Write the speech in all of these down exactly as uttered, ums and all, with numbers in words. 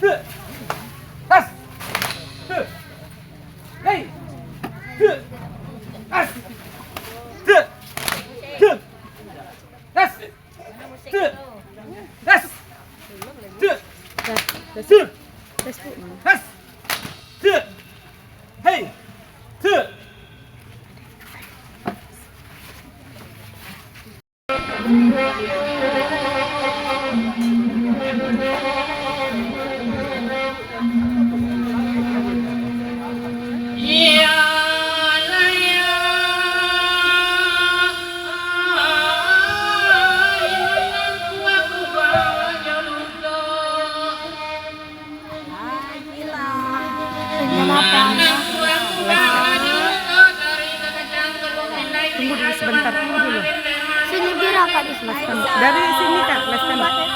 Has. Hei. Has. Has. Has. Has. Hei. Tunggu dulu sebentar, tunggu dulu. Sini biar Kak di sini. Dari sini, Kak, lestarikan.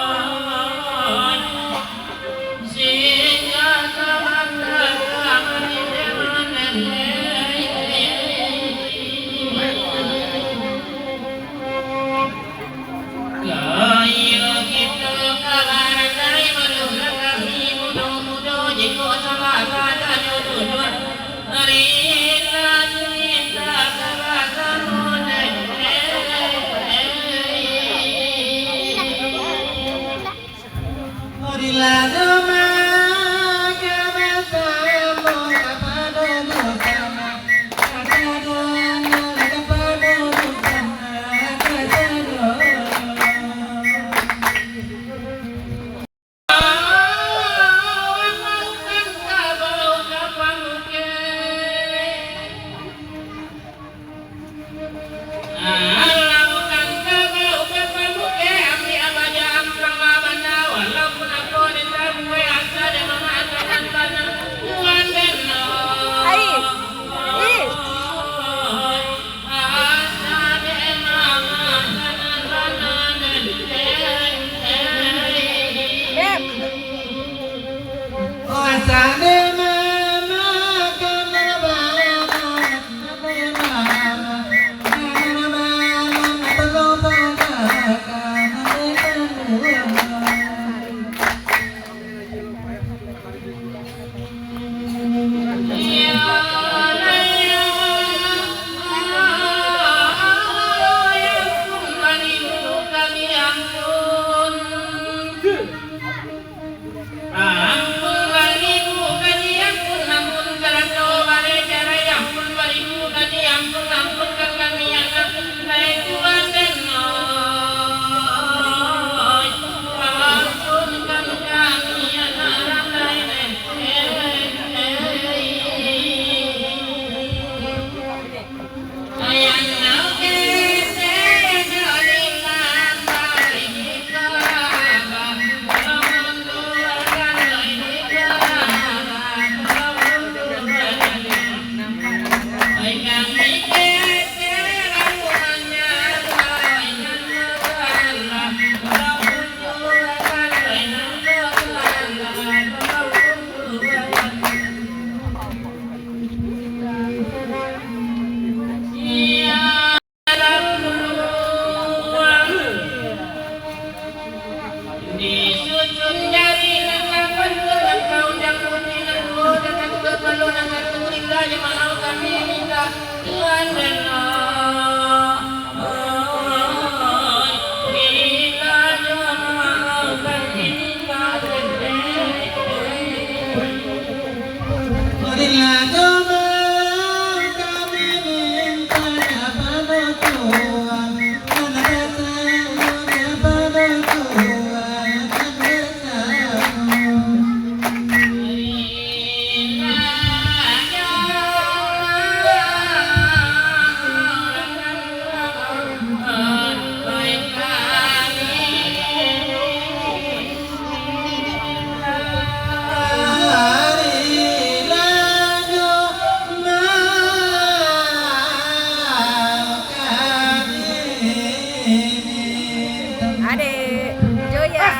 Adek, Joya.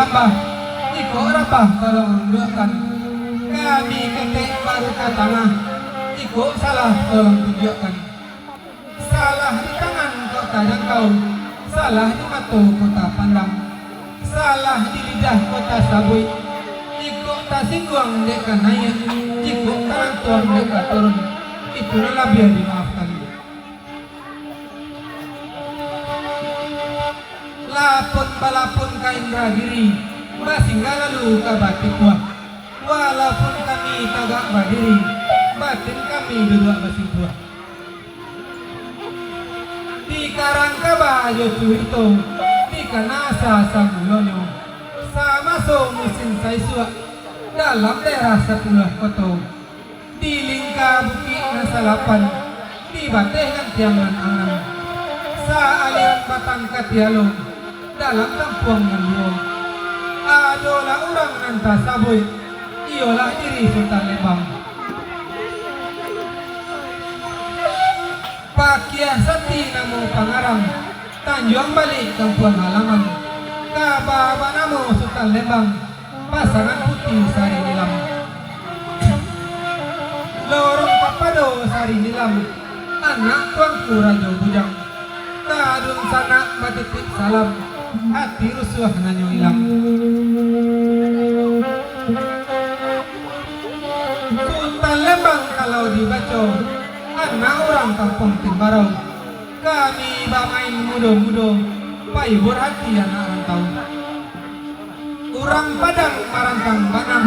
Rabah, iko rabah tolong runduakkan. Kami ketek baru ka tangah, iko salah tolong tunjuakkan. Salah di tangan kok tajangkau, salah di mato kok tapandang, salah di lidah kok tasabuik. Jikok tasingguang dek ka naiak, jikok talantuang dek ka turun, itu nan labiah dimaafkan. Lapun balapun ka Indragiri, basinggah lalu ka Batipuah. Walaupun kami tagak badiri, batin kami duduak basimpuah. Dikarang kaba jo curito, dikana asa samulonyo. Samaso musim saisuak, dalam daerah Sapuluah Koto, di lingka bukik nan salapan, di bateh gantiang nan anam, saaliran batang katialo, dalam kampuang nan duo. Adolah urang nan tasabuik, iyolah diri Sutan Lembang. Pakiah Sati namo pangarang, Tanjuang Balik kampuang halaman, kaba banamo Sutan Lembang, pasangan Puti Sari Nilam. Lorong kapado Sari Nilam, anak tuanku Rajo Bujang. Ka dunsanak batitip salam, ati rusuah nanyo ilang. Sutan Lembang kalau dibaco, anak urang kampuang Timbarau. Kami bamain mudo-mudo, paibur hati anak rantau. Urang Padang marantang banam,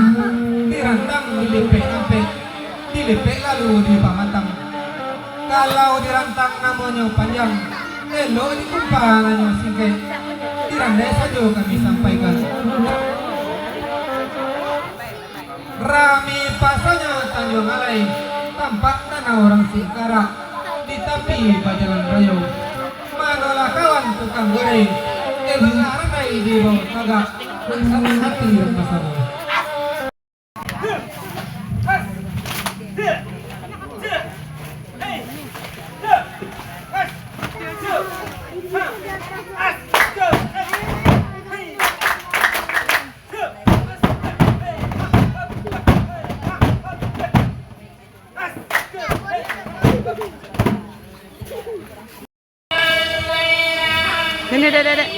dirantang dilepek ampek, dilepek lalu dipamatang. Kalau dirantang namonyo panjang, elok dikumpa nanyo singkek, dirandai sajo kami sampaikan. Rami pasarnyo Tanjuang Alai, tampak tanah urang singkarak, di tapi bajalan rayo. Manolah kawan tukang goreng, eloklah randai dibao tagak, nak sanang hati nan basamo. Sini, dek, dek, dek.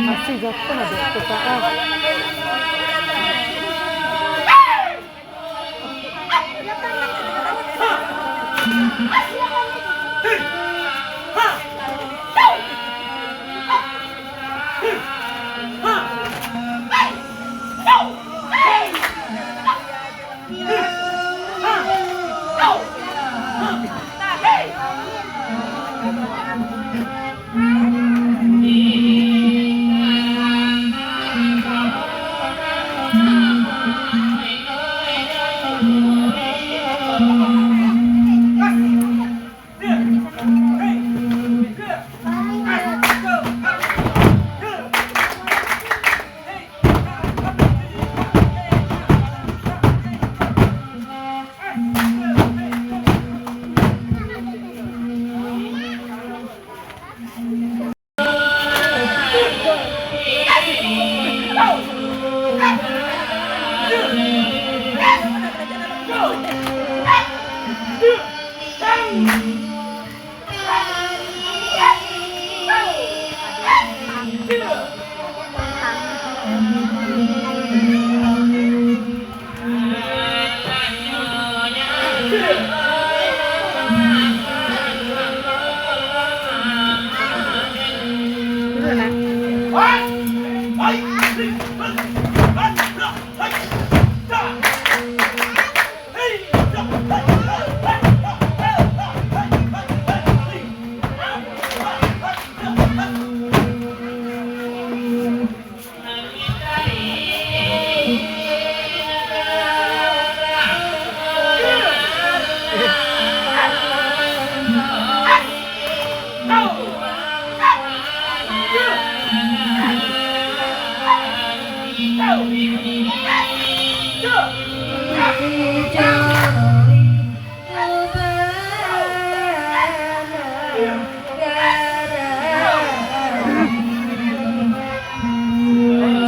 Masih jatuh adik tu, Kak, ah.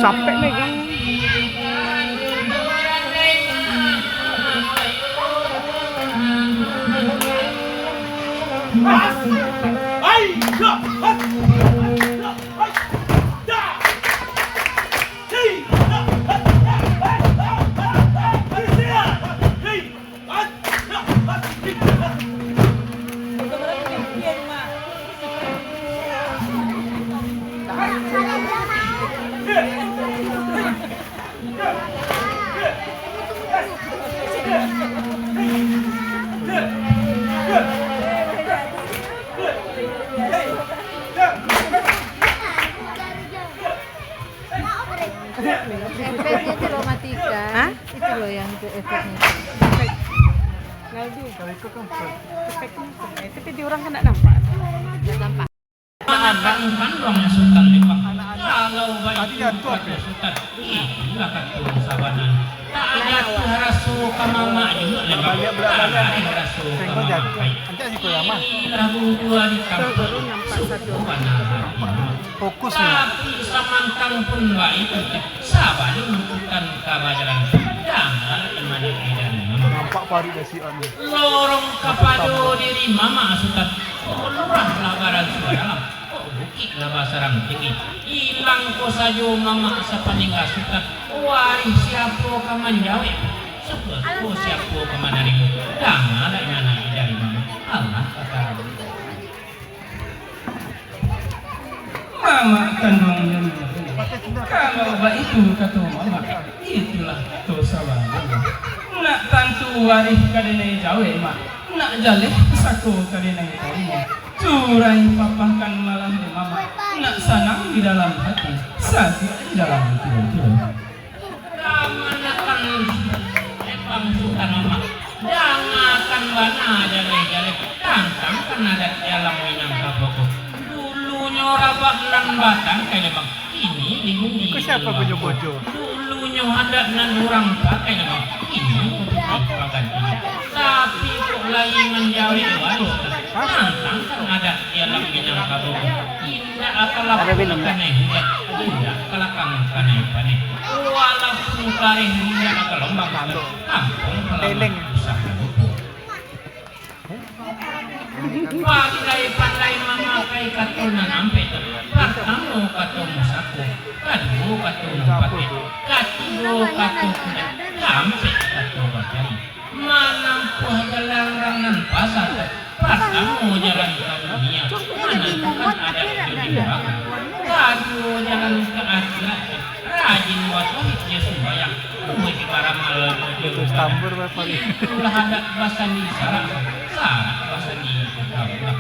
Capek megang. Efeknya itu loh, matikan. Hah? Itu loh yang itu efeknya. Efek. Ngaldu. Kalau itu kan efek. Efek itu. Eh, tapi di orang kan nggak nampak. Nggak nampak. Anak-anak. Kalau baitu kato Sutan, itulah kato sabananyo. Tak jatuah raso ka mamak juo, Lembang. Tak jatuah raso ka mamak. Inilah bubuah di kampuang, suku bana hati. Fokus ni. Tapi samantang pun baitu, sabalun Sutan ka bajalan, danga iman dari mamak. Nampak paruik basiak ni. Lorong kapado diri mamak Sutan, kok lurah lah badan sudah dalam. Kok bukik lah basarang tinggi, ilang ko sajo mamak sapaningga Sutan, warih siapo ka manjawek, suko-suko siapo ka manarimo, danga lah iman dari mamak. Alah, kata. Mamak kanduang Yun. Kalau baitu kato mamak, itulah kato sabananyo. Nak tantu warih ka denai jawek, Mak. Nak jaleh pusako ka denai tarimo. Curai papahkan malam ni, Mamak. Nak sanang di dalam hati, sakik di dalam tubuah. Kamanakan Lembang Sutan, Mamak. Dangakan bana jaleh-jaleh, tantangkan adat jalang Minangkabau ko. Dulunyo rabak nan batangkai, Lembang. Kini di bumi. Iko siapa punyo bojo? Dulunyo adat nan urang pakai, Lembang. Kini panggantinyo. Tapi kok lai manjawek waris. Tantangkan adat di alam Minangkabau. Indak kalapang kanai hujan, indak kalapang kanai paneh. Walaupun kareh indak kalombang, kampuang halaman usah lupo. Pandai-pandai mamakai kato nan ampek. Partamo kato musako, kaduo kato mupaket, katigo kato kunek, kaampek kato bacari. Manampuah jalan rang nan pasar, partamo jalan ka dunia, manantukan adat jo timbangan. Kaduo jalan ka akhirat, rajin batauhid jo sumbayang, buek baramal jo ibadah. Itulah adat basandi sarak, sarak basandi kaula.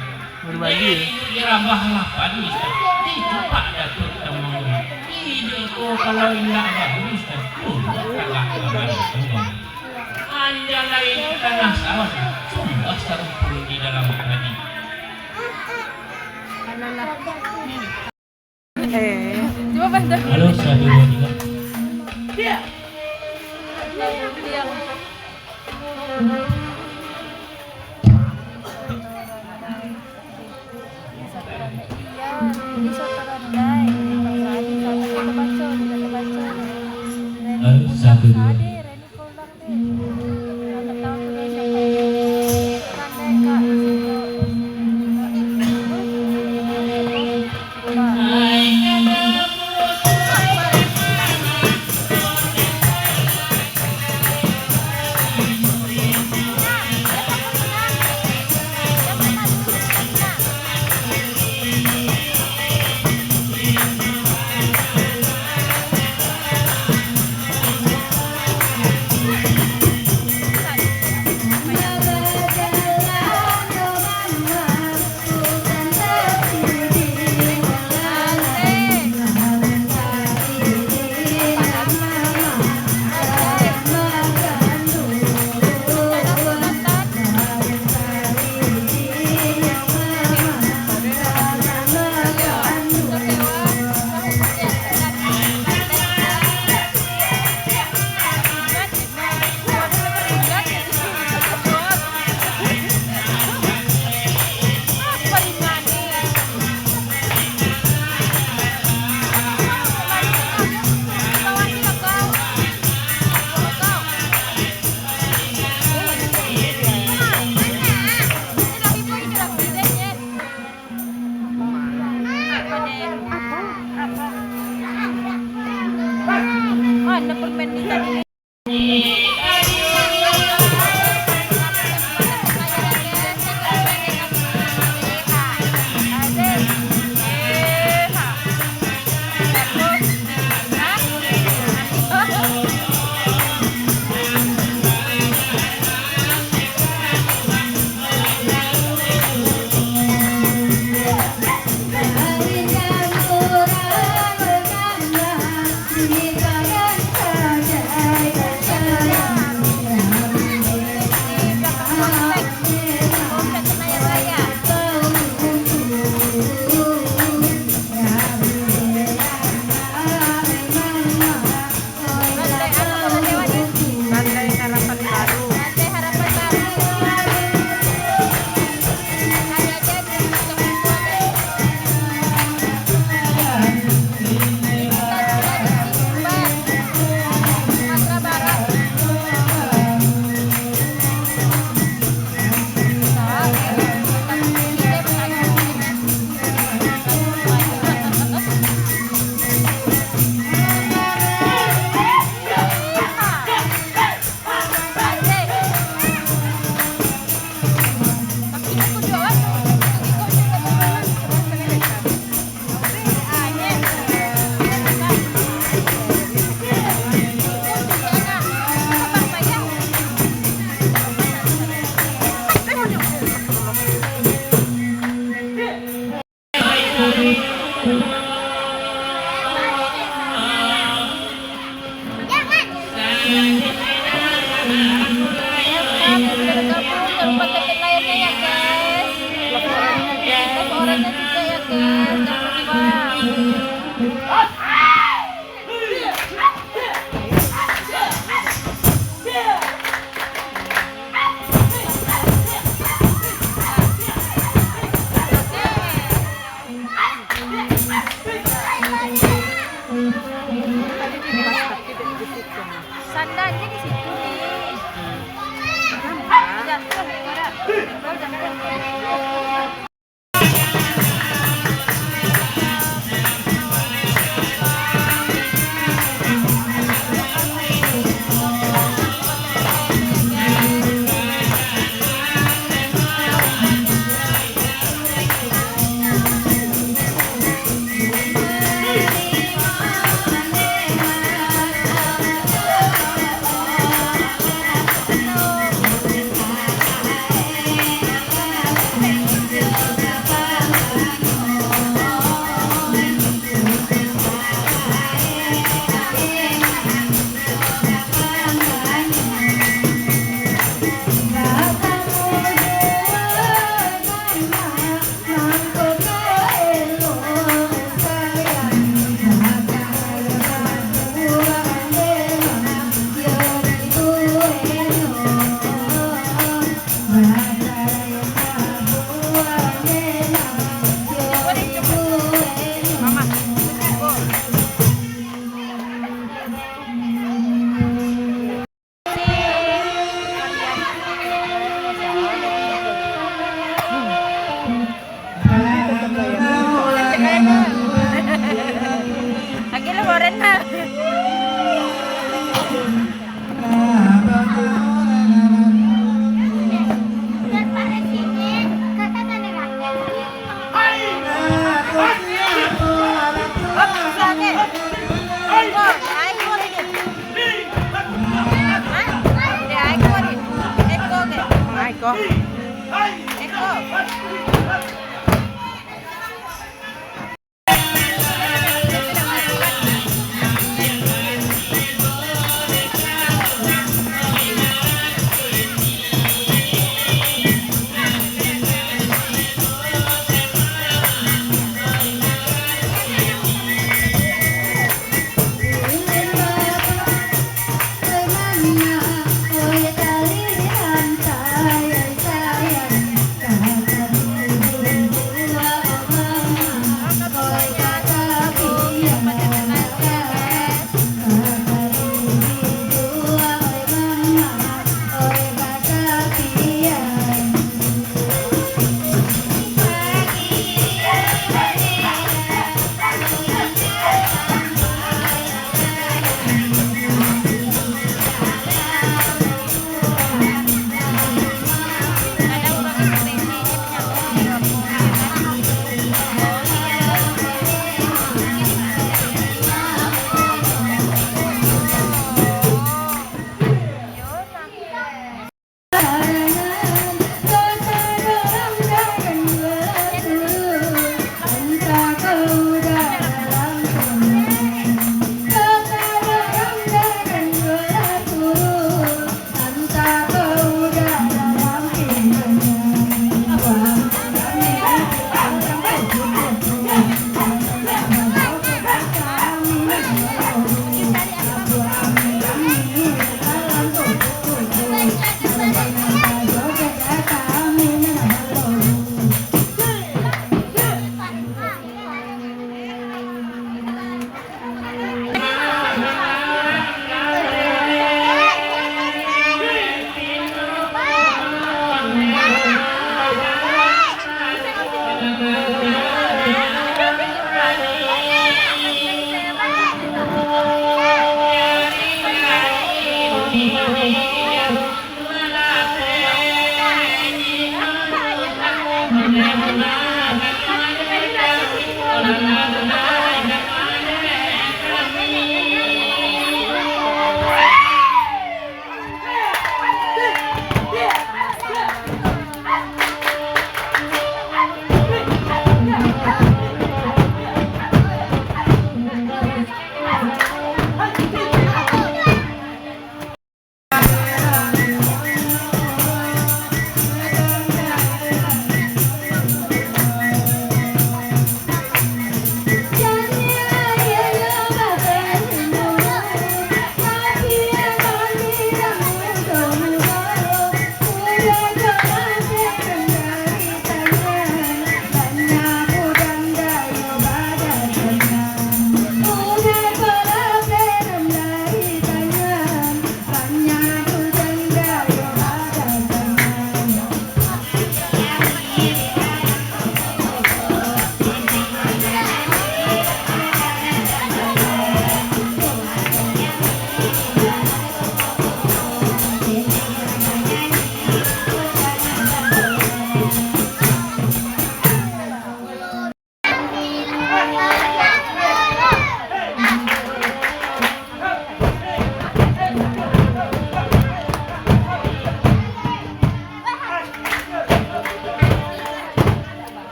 Berbagi. Di rabah lah padi, di cupak Datuak Tamanggung. Iduik ko kalau indak baurus, tuluak tagak babalah tunggang. Anjalai di tanah sawah, sumbah sarumpun di dalam padi. Eh. Cuba bantu. Halo, satu, dua, tiga. Halo, satu, dua, tiga. Mana permen ni tadi?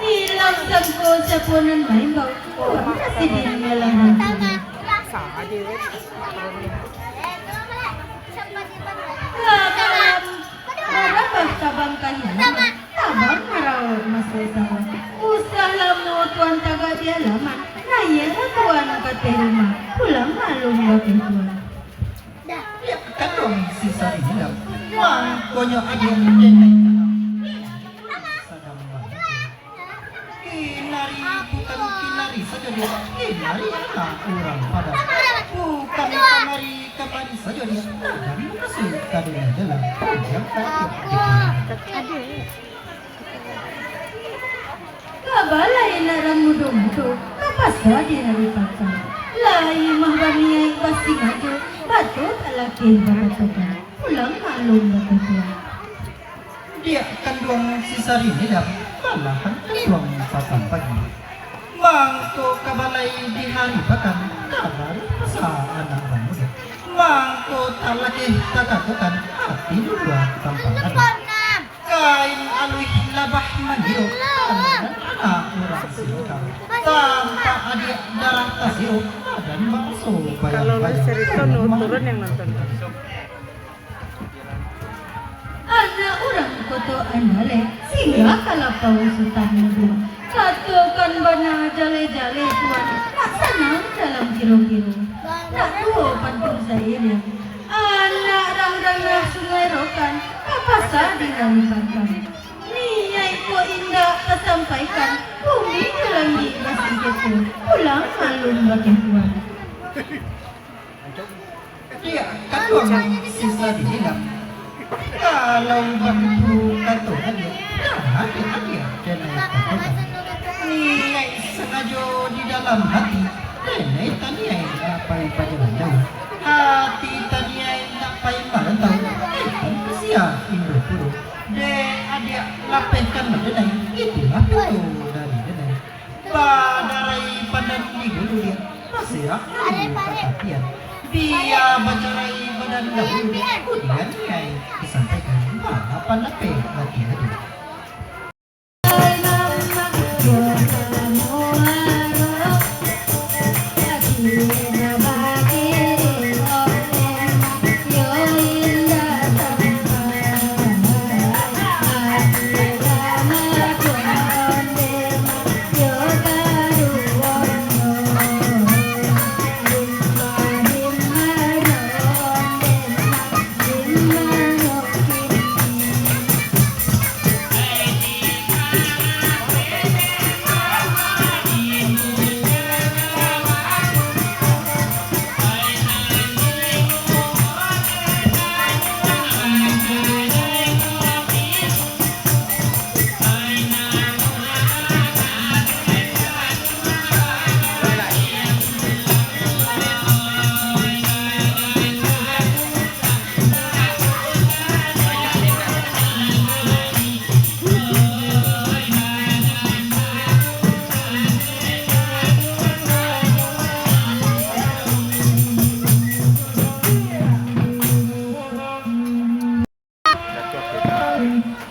Nilam sangko siapo nan maimbau, urang sidin malarang. Lah malam, barabah tabang kahilangan, tabang marauk masuak sawah. Usah lamo tuan tagak di alaman, naiaklah tuan ka ateh rumah, pulang maklum bakeh tuan. Dah, dak kaduang si Sari Nilam. Mangkonyo adiak den naiak tanah. Sadang mangko. Kinari bukan kinari sajo diak, kinari anak urang Padang. Bukan kamari-kamari sajo diak, badan mukasuik ka dalam-dalam. Panjang kaki adiak. Ka balai nak ramudo-mudo, ka pasa di hari paka. Lai mah baniaik basingajo, batua talakeh bakatokan, pulang maklum bakeh tuan. Diak kanduang si Sari Nilam, malahan kanduang patang pagi. Mangko ka balai di hari pakan, ka balai pasa anak ramudo. Mangko talakeh bakatokan, ati luluah tampang ado. Kain aluih labah manyiruak, tangan anak urang singkang. Tampak adiak darah tasiruak, badan baraso bayang-bayang. Kalau lu cerita, no, turun yang nonton. Anak urang Koto Andaleh, singgah ka lapau Sutan Mudo. Katokan bana jaleh-jaleh tuan, nak sanang dalam kiro-kiro. Nak tuo pantun sairiang. Anak rang-ranah Sungai Rokan, ka pasa di hari pakan. Niaik ko indak tasampaikan, bumi jo langik basingketo, pulang maklum bakeh tuan. Diak kanduang si Sari Nilam. Kalau bagitu kato adiak, dah adiak-adiak den naiak tanah. Niaik sangajo di dalam hati, den naiak taniaik nak pai pajalan jauah. Hati taniaik nak pai marantau, eh, kan kasian Indopuro. Dek adiak Kan badanai, itulah pito dari danai. Badarai pandan di gulu dia, masih ragu katapian. Dia bacarai badan dahulu, kudian niai disampaikan malah pandapek laki adu.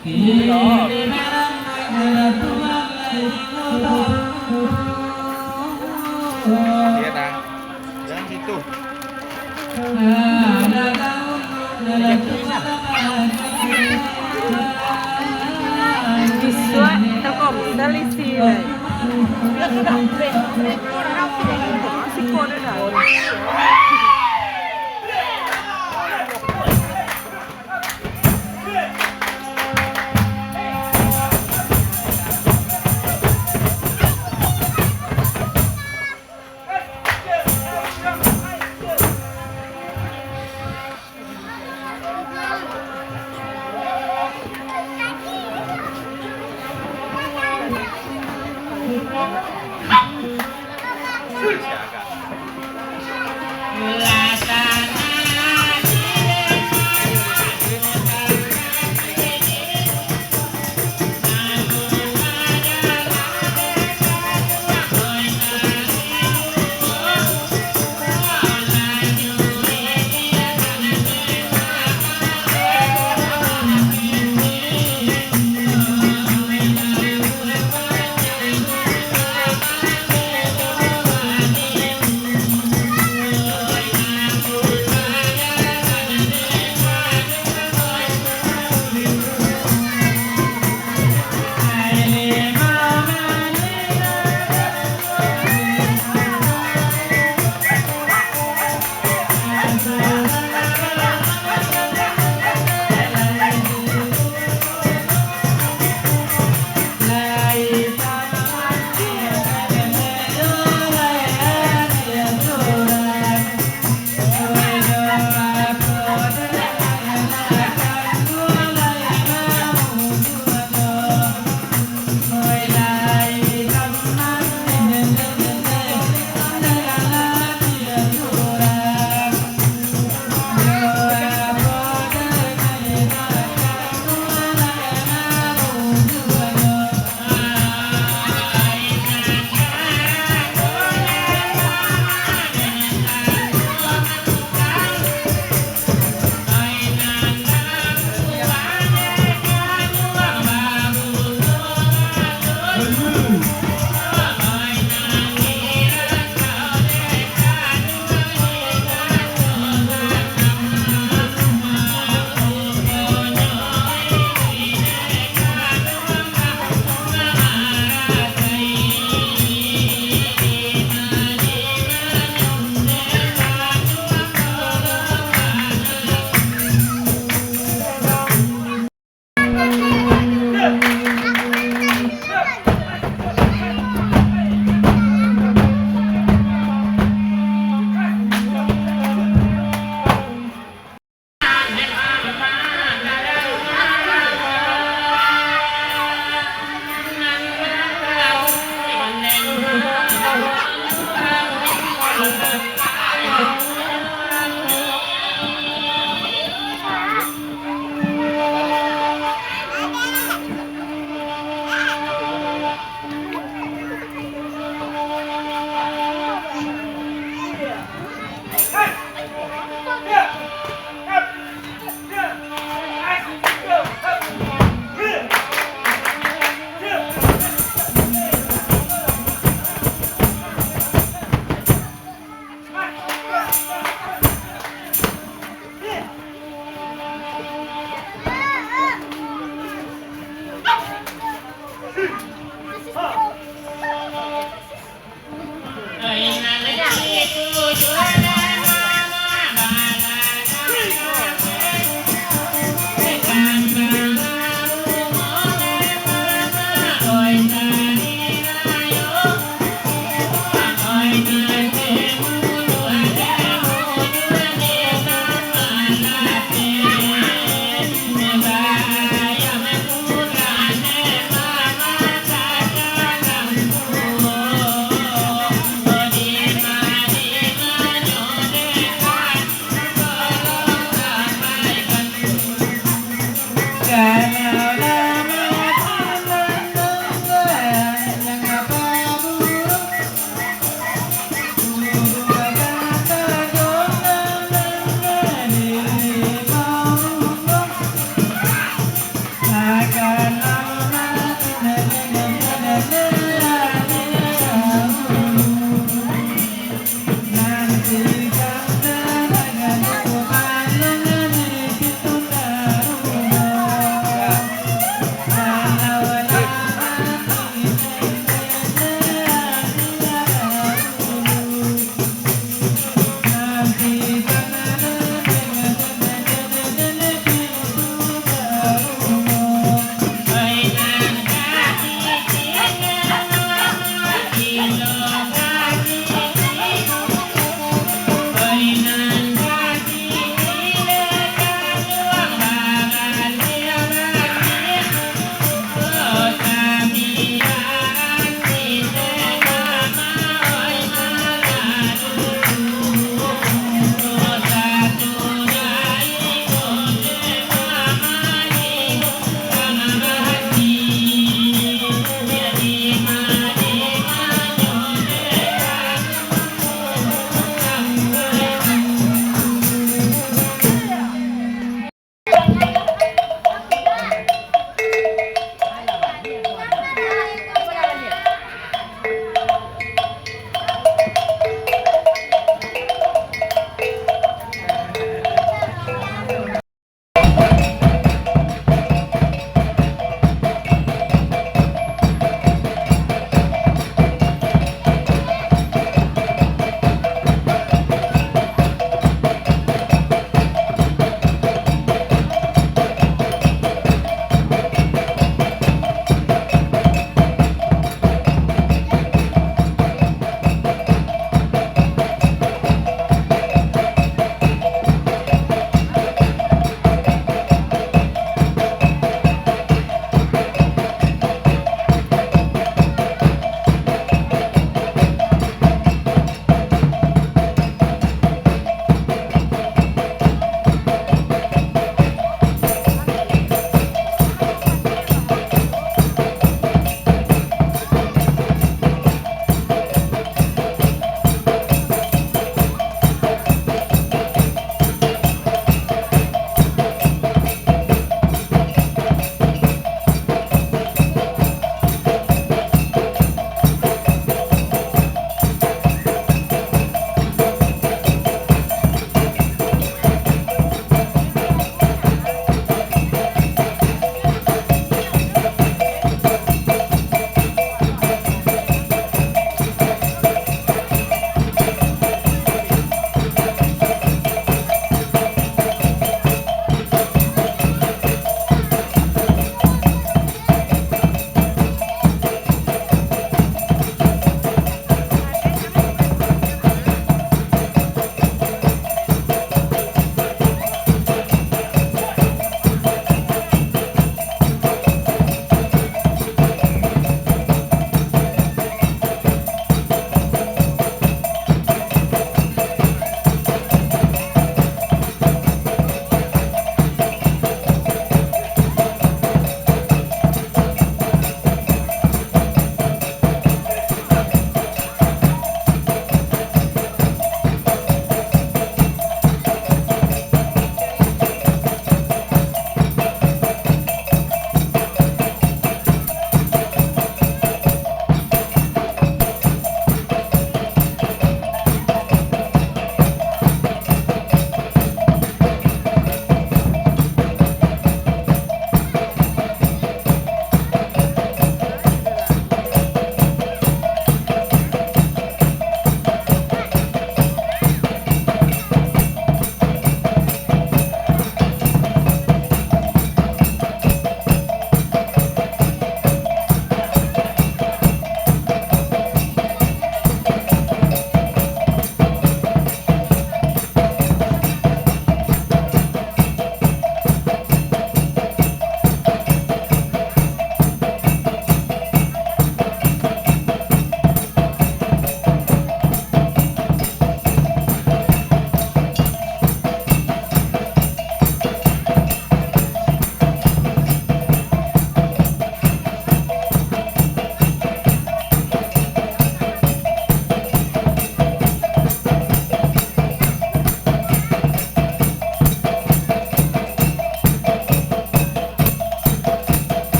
Iya, nah. Jangan situ. Bisuak Telkomsel isi lai. Siko dah.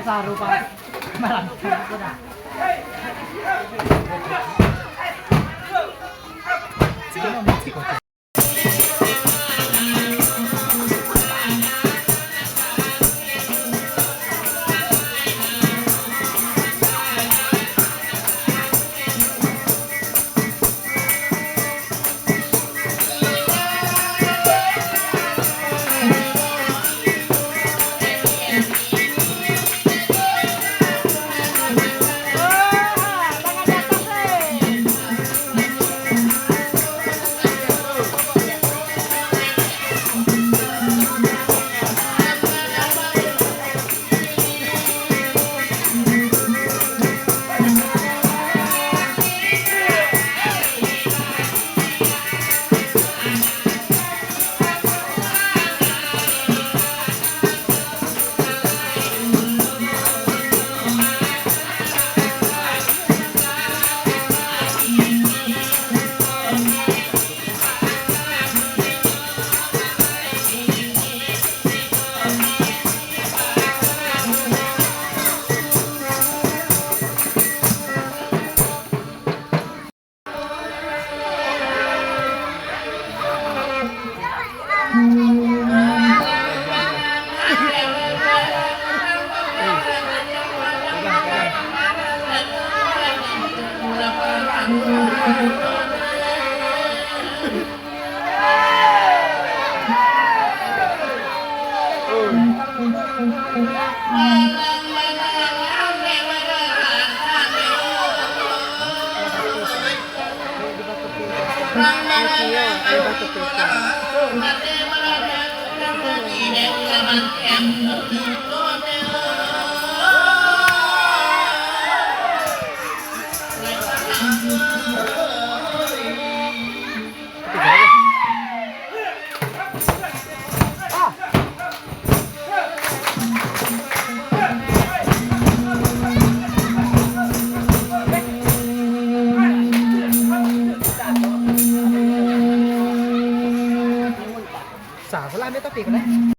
Saru, Pak. Malam. Sa, salah ambil topik, kan?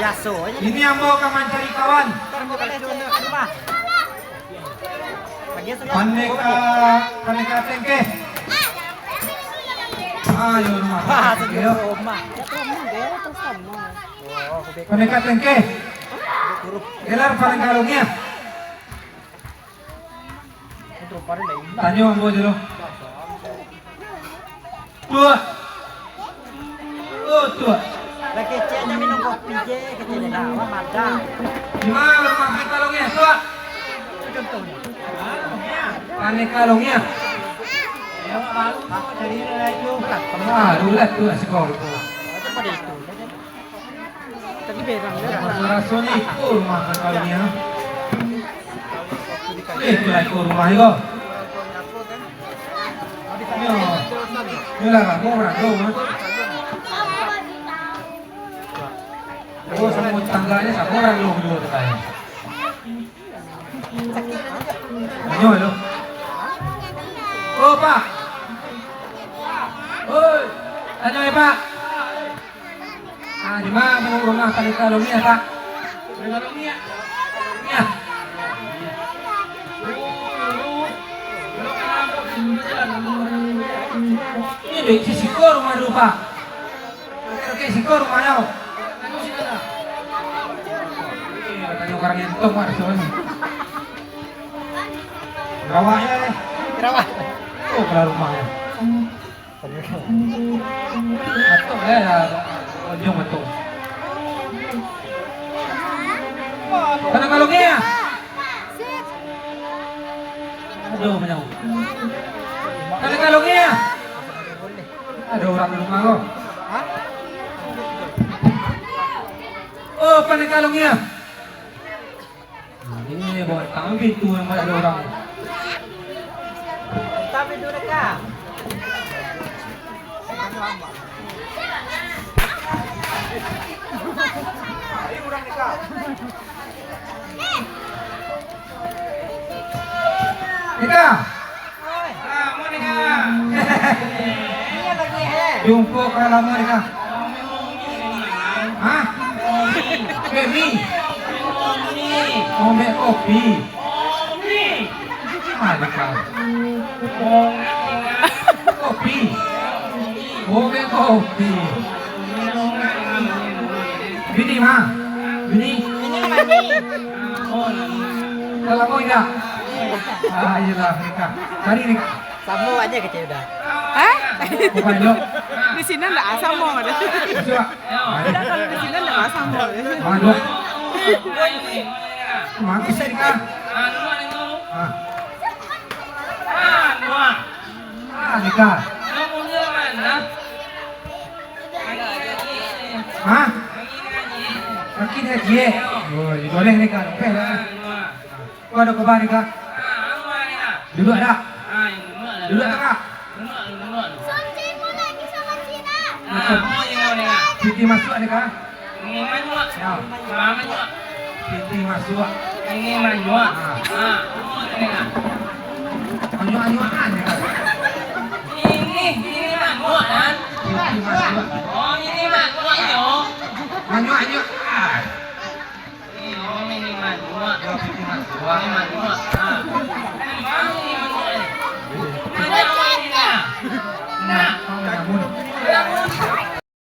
Biaso aja. Ini ambo ka mancari kawan. Pandeka, pandeka tengkeh. Ayo, rumah. Wah, tengkeh, yo. Rumah. Pandeka tengkeh. Gelar pandeka longiah. Tanyo ambo jo lo. Tuak. Oh, tuak. Lah keceknyo minum kopi je, keceknyo dah, wah, madah. Di ma rumah Paneka Longiah, tuak? Contohnyo. Paneka Longiah. Baru lah tu lah, siko tu. Macam pada itu. Tadi berang dah. Raso-raso ni iko rumah Paneka Longiah. Eh, iko lah iko rumah iko. Yo. Yo lah, kamu orang tu, ha? Oh, samo tangganyo samo orang tu, tu tangganyo. Tanyo lo. Oh, Pak. Oi, tanyo, eh, Pak. Ah, di ma rumah Paneka Longiah, Pak? Paneka Longiah. Longiah. Ini di siko rumah dulu, Pak. Oke, siko rumahnyo. Iyo, tanyo urang Entong, Pak, rasonyo. Rawaknyo, eh. Rawak. Oh, kalau rumahnyo. Atok, eh, ujung atok. Paneka Longiah. Aduh, manyau. Paneka Longiah. Ado urang di rumah ko. Oh, Paneka Longiah. Buat kami pintu yang banyak ada orang. Tapi tu dekat. Nika. Ah, mau nika. Jumpa ka lamo nika. Hah? Bek mi? Mau bek kopi? Ah, nika. Kopi. Oh, bek kopi. Bini, ma? Bini? Bini mandi. Dah lamo indak? Ah, iyolah, nika. Cari nika. Samo aja kecil dah. Hah? Bukan, Jok. Di sini ndak samo dah. Sudah. Udah, kalau di sini ndak samo. Aduh. Mangkis nika. Ah. Ah, nika. Hah? Kaki dia ciek. Oh, boleh nika. Boleh lah. Kau ada kabar nika? Duduk ada? Duduk tak? Siti masuk nika? Ya. Siti masuk. Manyuak-manyuakan nika? Siti masuk. Manyuak-manyuak. Iyo, ini manyuak. Yo, Siti masuk.